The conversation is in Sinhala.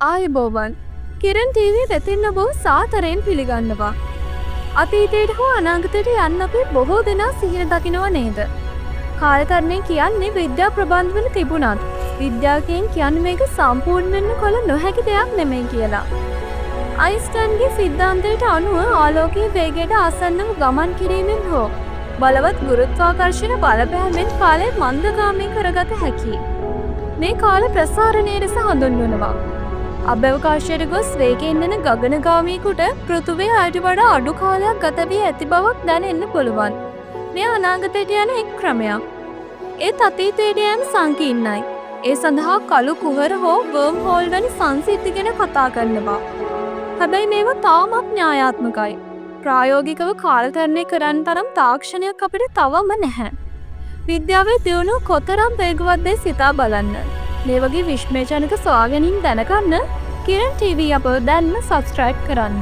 ආයුබෝවන්. කිරන් ටීවී වෙතින් ඔබව සාදරයෙන් පිළිගන්නවා. අතීතයට හෝ අනාගතයට යන්න අපි බොහෝ දෙනා සිහින දකිනවා නේද? කාලතරණය කියන්නේ විද්‍යා ප්‍රබන්ධවල තිබුණත් විද්‍යාඥයින් කියන්නේ මේක සම්පූර්ණයෙන්ම කළ නොහැකි දෙයක් නෙමෙයි කියලා. අයින්ස්ටයින්ගේ සිද්ධාන්තයට අනුව ආලෝකයේ වේගයට ආසන්නව ගමන් කිරීමෙන් හෝ බලවත් ගුරුත්වාකර්ෂණ බලපෑමෙන් කාලය මන්දගාමී කරගත හැකියි. මේ කාල ප්‍රසාරණය ලෙස හඳුන්වනවා. අභ්‍යවකාශයට ගොස් වේගයෙන් එන ගගනගාමියෙකුට පෘථුවියේ අයට වඩා අඩු කාලයක් ගත වී ඇති බවක් දැනෙන්න පුළුවන්. මෙය අනාගතයට යන එක් ක්‍රමයක්. ඒත් අතීතයට යෑම සංකීර්ණයි. ඒ සඳහා කළු කුහර හෝ වර්ම් හෝල් වැනි සංසිද්ධි ගැන කතා කරනවා. හැබැයි මේවා තාමත් න්‍යායාත්මකයි. ප්‍රායෝගිකව කාලතරණය කරන්න තරම් තාක්ෂණයක් අපිට තවම නැහැ. විද්‍යාවේ දියුණුව කොතරම් වේගවත්දැයි සිතා බලන්න. මේ වගේ විස්මයජනක සොයාගැනීම් දැනගන්න කිරන් ටීවී අපව දැන්ම සබ්ස්ක්‍රයිබ් කරන්න.